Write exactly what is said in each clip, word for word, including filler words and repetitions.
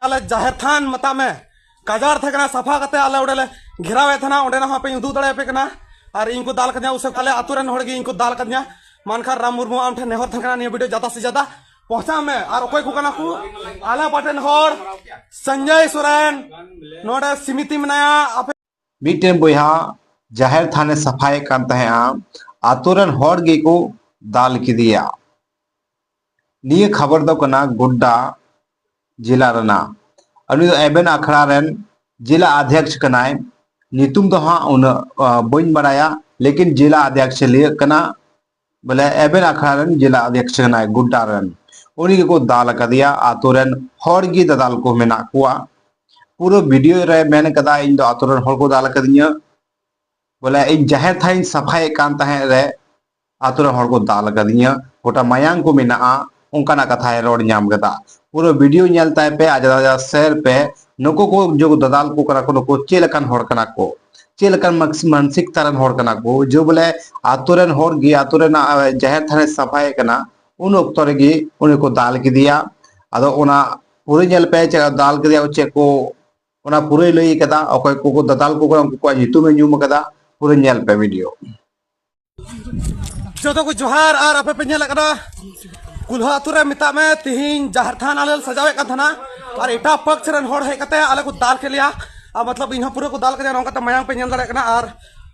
ᱟᱞᱮ ᱡᱟᱦᱮᱨ ᱛᱷᱟᱱ ᱢᱮᱛᱟᱜ ᱢᱮ, ᱜᱟᱡᱟᱲ ᱛᱟᱦᱮᱸ ᱠᱟᱱᱟ, ᱥᱟᱯᱷᱟ ᱠᱟᱛᱮ ᱟᱞᱮ ᱚᱸᱰᱮ ᱞᱮ ᱜᱷᱮᱨᱟᱣᱮᱫ ᱛᱟᱦᱮᱱᱟ᱾ ᱚᱸᱰᱮᱱᱟᱜ ᱦᱚᱸ ᱦᱟᱯᱮᱧ ᱩᱫᱩᱜ ᱫᱟᱲᱮᱭᱟᱯᱮ ᱠᱟᱱᱟ᱾ ᱟᱨ ᱤᱧ ᱠᱚ ᱫᱟᱞ ᱠᱟᱫᱤᱧᱟ, ᱩᱥᱟᱹ ᱟᱞᱮ ᱟᱹᱛᱩ ᱨᱮᱱ ᱦᱚᱲ ᱜᱮ ᱤᱧ ᱠᱚ ᱫᱟᱞ ᱠᱟᱫᱤᱧᱟ᱾ ᱢᱮᱱᱠᱷᱟᱱ ᱨᱟᱢ ᱢᱩᱨᱢᱩ ᱟᱢ ᱴᱷᱮᱱ ᱱᱮᱦᱚᱨ ᱛᱟᱦᱮᱸ ᱠᱟᱱᱟ, ᱱᱤᱭᱟᱹ ᱵᱷᱤᱰᱤᱭᱳ ᱡᱟᱫᱟ ᱥᱮ ᱡᱟᱫᱟ ᱯᱚᱦᱪᱟᱣ ᱢᱮ᱾ ᱟᱨ ᱚᱠᱚᱭ ᱠᱚ ᱠᱟᱱᱟ ᱠᱚ? ᱟᱞᱮ ᱯᱟᱴᱮᱱ ᱦᱚᱲ ᱥᱚᱧᱡᱚᱭ ᱥᱚᱨᱮᱱ, ᱱᱚᱰᱮ ᱥᱤᱢᱤᱛᱤ ᱢᱮᱱᱟᱭᱟ, ᱟᱯᱮ ᱢᱤᱫᱴᱮᱱ ᱵᱚᱭᱦᱟ ᱡᱟᱦᱮᱨ ᱛᱷᱟᱱᱮ ᱥᱟᱯᱷᱟᱭᱮᱫ ᱠᱟᱱ ᱛᱟᱦᱮᱸᱫᱼᱟ, ᱟᱛᱳ ᱨᱮᱱ ᱦᱚᱲ ᱜᱮᱠᱚ ᱫᱟᱞ ᱠᱮᱫᱮᱭᱟ᱾ ᱱᱤᱭᱟᱹ ᱠᱷᱚᱵᱚᱨ ᱫᱚ ᱠᱟᱱᱟ ᱜᱳᱰᱰᱟ ᱡᱮᱞᱟ ᱨᱮᱱᱟᱜ᱾ ᱩᱱᱤ ᱫᱚ ᱮᱵᱮᱱ ᱟᱠᱷᱲᱟ ᱨᱮᱱ ᱡᱮᱞᱟ ᱚᱫᱷᱭᱚᱠᱥ ᱠᱟᱱᱟᱭ᱾ ᱧᱩᱛᱩᱢ ᱫᱚ ᱦᱟᱸᱜ ᱩᱱᱟᱹᱜ, ᱟᱸ, ᱵᱟᱹᱧ ᱵᱟᱲᱟᱭᱟ, ᱞᱮᱠᱤᱱ ᱡᱮᱞᱟ ᱚᱫᱷᱭᱚᱠᱥ ᱞᱟᱹᱭᱟᱹᱜ ᱠᱟᱱᱟ, ᱵᱚᱞᱮ ᱮᱵᱮᱱ ᱟᱠᱷᱲᱟ ᱨᱮᱱ ᱡᱮᱞᱟ ᱚᱫᱷᱭᱚᱠᱥ ᱠᱟᱱᱟᱭ ᱜᱳᱰᱰᱟ ᱨᱮᱱ᱾ ᱩᱱᱤ ᱜᱮᱠᱚ ᱫᱟᱞ ᱟᱠᱟᱫᱮᱭᱟ, ᱟᱛᱳ ᱨᱮᱱ ᱦᱚᱲ ᱜᱮ ᱫᱟᱫᱟᱞ ᱠᱚ ᱢᱮᱱᱟᱜ ᱠᱚᱣᱟ᱾ ᱯᱩᱨᱟᱹ ᱵᱷᱤᱰᱤᱭᱳ ᱨᱮ ᱢᱮᱱ ᱠᱟᱫᱟ, ᱤᱧ ᱫᱚ ᱟᱛᱳ ᱨᱮᱱ ᱦᱚᱲ ᱠᱚ ᱫᱟᱞ ᱟᱠᱟᱫᱤᱧᱟ᱾ ᱵᱚᱞᱮ ᱤᱧ ᱡᱟᱦᱮᱨ ᱛᱷᱟᱱᱤᱧ ᱥᱟᱯᱷᱟᱭᱮᱫ ᱠᱟᱱ ᱛᱟᱦᱮᱸᱫ ᱨᱮ ᱟᱛᱳ ᱨᱮᱱ ᱦᱚᱲ ᱠᱚ ᱫᱟᱞ ᱟᱠᱟᱫᱤᱧᱟ, ᱜᱚᱴᱟ ᱢᱟᱭᱟᱝ ᱠᱚ ᱢᱮᱱᱟᱜᱼᱟ, ᱚᱱᱠᱟᱱᱟᱜ ᱠᱟᱛᱷᱟᱭ ᱨᱚᱲ ᱧᱟᱢ ᱠᱮᱫᱟ᱾ ᱯᱩᱨᱟᱹ ᱵᱷᱤᱰᱤᱭᱳ ᱧᱮᱞ ᱛᱟᱭ ᱯᱮ, ᱟᱡᱟᱫ ᱟᱡᱟᱫ ᱥᱮᱭᱟᱨ ᱯᱮ᱾ ᱱᱩᱠᱩ ᱠᱚ ᱡᱮ ᱫᱟᱫᱟᱞ ᱠᱚ ᱠᱟᱱᱟ ᱠᱚ, ᱱᱩᱠᱩ ᱪᱮᱫ ᱞᱮᱠᱟᱱ ᱦᱚᱲ ᱠᱟᱱᱟ ᱠᱚ, ᱪᱮᱫ ᱞᱮᱠᱟᱱ ᱢᱟᱱᱥ-, ᱢᱟᱱᱥᱤᱠᱛᱟ ᱨᱮᱱ ᱦᱚᱲ ᱠᱟᱱᱟ ᱠᱚ, ᱡᱮ ᱵᱚᱞᱮ ᱟᱛᱳ ᱨᱮᱱ ᱦᱚᱲ ᱜᱮ ᱟᱛᱳ ᱨᱮᱱᱟᱜ, ᱟᱸ, ᱡᱟᱦᱮᱨ ᱛᱷᱟᱱᱮ ᱥᱟᱯᱷᱟᱭᱮᱫ ᱠᱟᱱᱟ, ᱩᱱ ᱚᱠᱛᱚ ᱨᱮᱜᱮ ᱩᱱᱤ ᱠᱚ ᱫᱟᱞ ᱠᱮᱫᱮᱭᱟ᱾ ᱟᱫᱚ ᱚᱱᱟ ᱯᱩᱨᱟᱹ ᱧᱮᱞ ᱯᱮ, ᱪᱮᱫ ᱫᱟᱞ ᱠᱮᱫᱮᱭᱟ ᱠᱚ, ᱪᱮᱫ ᱠᱚ, ᱚᱱᱟ ᱯᱩᱨᱟᱹᱭ ᱞᱟᱹᱭ ᱠᱟᱫᱟ᱾ ᱚᱠᱚᱭ ᱠᱚᱠᱚ ᱫᱟᱫᱟᱞ ᱠᱚ ᱠᱟᱱᱟ, ᱩᱱᱠᱩ ᱠᱚᱣᱟᱜ ᱧᱩᱛᱩᱢᱮ ᱧᱩᱢ ᱠᱟᱫᱟ᱾ ᱯᱩᱨᱟᱹ ᱧᱮᱞ ᱯᱮ ᱵᱷᱤᱰᱤᱭᱳ᱾ ᱡᱚᱛᱚ ᱠᱚ ᱡᱚᱦᱟᱨ᱾ ᱟᱨ ᱟᱯᱮ ᱯᱮ ᱧᱮᱞᱮᱫ ᱠᱟᱱᱟ ᱠᱩᱞᱦᱟ ᱟᱹᱛᱩ ᱨᱮ, ᱢᱮᱛᱟᱜ ᱢᱮ, ᱛᱤᱦᱤᱧ ᱡᱟᱦᱮᱨ ᱛᱷᱟᱱ ᱟᱞᱮ ᱞᱮ ᱥᱟᱡᱟᱣᱮᱫ ᱠᱟᱱ ᱛᱟᱦᱮᱱᱟ᱾ ᱟᱨ ᱮᱴᱟᱜ ᱯᱟᱠᱥ ᱨᱮᱱ ᱦᱚᱲ ᱦᱮᱡ ᱠᱟᱛᱮ ᱟᱞᱮ ᱠᱚ ᱫᱟᱞ ᱠᱮᱫ ᱞᱮᱭᱟ᱾ ᱟᱨ ᱢᱚᱛᱞᱚᱵ ᱤᱧ ᱦᱚᱸ ᱯᱩᱨᱟᱹ ᱠᱚ ᱫᱟᱞ ᱠᱮᱫᱟ, ᱱᱚᱝᱠᱟᱛᱮ ᱢᱟᱭᱟᱝ ᱯᱮ ᱧᱮᱞ ᱫᱟᱲᱮᱭᱟᱜ ᱠᱟᱱᱟ᱾ ᱟᱨ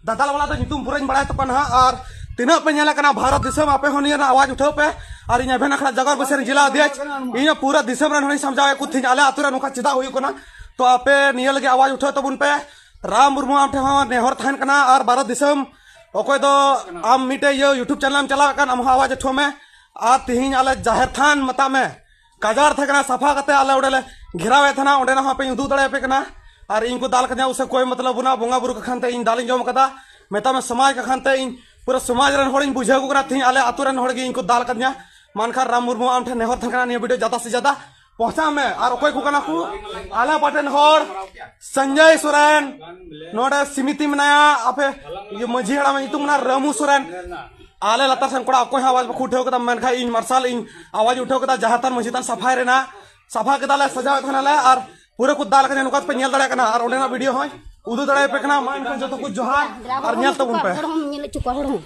ᱫᱟᱫᱟᱞ ᱵᱟᱞᱟ ᱫᱚ ᱧᱩᱛᱩᱢ ᱯᱩᱨᱟᱹᱧ ᱵᱟᱲᱟᱭ ᱛᱟᱠᱚᱣᱟ ᱱᱟᱦᱟᱜ᱾ ᱟᱨ ᱛᱤᱱᱟᱹᱜ ᱯᱮ ᱧᱮᱞᱮᱫ ᱠᱟᱱᱟ ᱵᱷᱟᱨᱚᱛ ᱫᱤᱥᱚᱢ, ᱟᱯᱮ ᱦᱚᱸ ᱱᱤᱭᱟᱹ ᱨᱮᱱᱟᱜ ᱟᱣᱟᱡᱽ ᱩᱴᱷᱟᱹᱣ ᱯᱮ᱾ ᱟᱨ ᱤᱧ ᱮᱵᱷᱮᱱ ᱟᱠᱷᱲᱟ ᱡᱟᱜᱚᱨ ᱵᱟᱹᱥᱤ ᱨᱮᱱ ᱡᱮᱞᱟ ᱚᱫᱷᱭᱚᱠᱥ, ᱤᱧ ᱦᱚᱸ ᱯᱩᱨᱟᱹ ᱫᱤᱥᱚᱢ ᱨᱮᱱ ᱦᱚᱲᱤᱧ ᱥᱟᱢᱡᱷᱟᱣᱮᱫ ᱠᱚ ᱛᱤᱦᱤᱧ ᱟᱞᱮ ᱟᱹᱛᱩ ᱨᱮ ᱱᱚᱝᱠᱟ ᱪᱮᱫᱟᱜ ᱦᱩᱭᱩᱜ ᱠᱟᱱᱟ᱾ ᱛᱚ ᱟᱯᱮ ᱱᱤᱭᱟᱹ ᱞᱟᱹᱜᱤᱫ ᱟᱣᱟᱡᱽ ᱩᱴᱷᱟᱹᱣ ᱛᱟᱵᱚᱱ ᱯᱮ᱾ ᱨᱟᱢ ᱢᱩᱨᱢᱩ ᱟᱢ ᱴᱷᱮᱱ ᱦᱚᱸ ᱱᱮᱦᱚᱨ ᱛᱟᱦᱮᱱ ᱠᱟᱱᱟ, ᱟᱨ ᱵᱷᱟᱨᱚᱛ ᱫᱤᱥᱚᱢ ᱚᱠᱚᱭ ᱫᱚ ᱟᱢ ᱢᱤᱫᱴᱮᱡ ᱤᱭᱟᱹ YouTube ᱪᱮᱱᱮᱞ ᱮᱢ ᱪᱟᱞᱟᱣᱮᱫ ᱠᱟᱱ, ᱟᱢ ᱦᱚᱸ ᱟᱣᱟᱡᱽ ᱩᱴᱷᱟᱹᱣ ᱢᱮ᱾ ᱟᱨ ᱛᱤᱦᱤᱧ ᱟᱞᱮ ᱡᱟᱦᱮᱨ ᱛᱷᱟᱱ ᱢᱮᱛᱟᱜ ᱢᱮ, ᱜᱟᱡᱟᱲ ᱛᱟᱦᱮᱸ ᱠᱟᱱᱟ, ᱥᱟᱯᱷᱟ ᱠᱟᱛᱮ ᱟᱞᱮ ᱚᱸᱰᱮ ᱞᱮ ᱜᱷᱮᱨᱟᱣᱮᱫ ᱛᱟᱦᱮᱱᱟ, ᱚᱸᱰᱮᱱᱟᱜ ᱦᱚᱸ ᱦᱟᱯᱮᱧ ᱩᱫᱩᱜ ᱫᱟᱲᱮᱭᱟᱯᱮ ᱠᱟᱱᱟ᱾ ᱟᱨ ᱤᱧ ᱠᱚ ᱫᱟᱞ ᱠᱟᱫᱤᱧᱟ, ᱩᱥᱮ ᱠᱚᱭ ᱢᱚᱛᱞᱚᱵ ᱵᱚᱱᱟ, ᱵᱚᱸᱜᱟ ᱵᱩᱨᱩ ᱠᱟᱠᱷᱟᱱ ᱛᱮ ᱤᱧ ᱫᱟᱞᱤᱧ ᱡᱚᱢ ᱠᱟᱫᱟ, ᱢᱮᱛᱟᱜ ᱢᱮ ᱥᱚᱢᱟᱡᱽ ᱠᱟᱠᱷᱟᱱ ᱛᱮ ᱤᱧ ᱯᱩᱨᱟᱹ ᱥᱚᱢᱟᱡᱽ ᱨᱮᱱ ᱦᱚᱲᱤᱧ ᱵᱩᱡᱷᱟᱹᱣ ᱠᱚ ᱠᱟᱱᱟ᱾ ᱛᱤᱦᱤᱧ ᱟᱞᱮ ᱟᱛᱳ ᱨᱮᱱ ᱦᱚᱲ ᱜᱮ ᱤᱧ ᱠᱚ ᱫᱟᱞ ᱠᱟᱫᱤᱧᱟ᱾ ᱢᱮᱱᱠᱷᱟᱱ ᱨᱟᱢ ᱢᱩᱨᱢᱩ ᱟᱢ ᱴᱷᱮᱱ ᱱᱮᱦᱚᱨ ᱛᱟᱦᱮᱸ ᱠᱟᱱᱟ, ᱱᱤᱭᱟᱹ ᱵᱷᱤᱰᱤᱭᱳ ᱡᱟᱫᱟ ᱥᱮ ᱡᱟᱫᱟ ᱯᱚᱦᱪᱟᱣ ᱢᱮ᱾ ᱟᱨ ᱚᱠᱚᱭ ᱠᱚ ᱠᱟᱱᱟ ᱠᱚ? ᱟᱞᱮ ᱯᱟᱴᱮᱱ ᱦᱚᱲ ᱥᱚᱧᱡᱚᱭ ᱥᱚᱨᱮᱱ, ᱱᱚᱰᱮ ᱥᱤᱢᱤᱛᱤ ᱢᱮᱱᱟᱭᱟ, ᱟᱯᱮ ᱤᱭᱟᱹ ᱢᱟᱹᱡᱷᱤ ᱦᱟᱲᱟᱢ ᱧᱩᱛᱩᱢ ᱢᱮᱱᱟᱜᱼᱟ ᱨᱟᱹᱢᱩ ᱥᱚᱨᱮᱱ᱾ ᱟᱞᱮ ᱞᱟᱛᱟᱨ ᱥᱮᱱ ᱠᱚᱲᱟ ᱚᱠᱚᱭ ᱦᱚᱸ ᱟᱣᱟᱡᱽ ᱵᱟᱠᱚ ᱩᱴᱷᱟᱹᱣ ᱠᱟᱫᱟ, ᱢᱮᱱᱠᱷᱟᱱ ᱤᱧ ᱢᱟᱨᱥᱟᱞ ᱤᱧ ᱟᱣᱟᱡᱽ ᱩᱴᱷᱟᱹᱣ ᱠᱟᱫᱟ ᱡᱟᱦᱮᱨ ᱛᱷᱟᱱ ᱢᱟᱹᱡᱷᱤ ᱛᱷᱟᱱ ᱥᱟᱯᱷᱟᱭ ᱨᱮᱱᱟᱜ᱾ ᱥᱟᱯᱷᱟ ᱠᱮᱫᱟᱞᱮ, ᱥᱟᱡᱟᱣᱮᱫ ᱠᱟᱱᱟᱞᱮ ᱟᱨ ᱯᱩᱨᱟᱹ ᱠᱚ ᱫᱟᱜ ᱞᱮᱠᱟ ᱱᱚᱝᱠᱟ ᱯᱮ ᱧᱮᱞ ᱫᱟᱲᱮᱭᱟᱜ ᱠᱟᱱᱟ᱾ ᱟᱨ ᱚᱸᱰᱮᱱᱟᱜ ᱵᱷᱤᱰᱤᱭᱳ ᱦᱚᱸ ᱩᱫᱩᱜ ᱫᱟᱲᱮᱭᱟᱯᱮ ᱠᱟᱱᱟ᱾ ᱢᱟ ᱮᱱᱠᱷᱟᱱ ᱡᱚᱛᱚ ᱠᱚ ᱡᱚᱦᱟᱨ ᱟᱨ ᱧᱮᱞ ᱛᱟᱵᱚᱱ ᱯᱮ᱾ ᱦᱚᱲ ᱦᱚᱸ ᱧᱮᱞ ᱦᱚᱪᱚ ᱠᱚᱣᱟ, ᱦᱚᱲ ᱦᱚᱸ᱾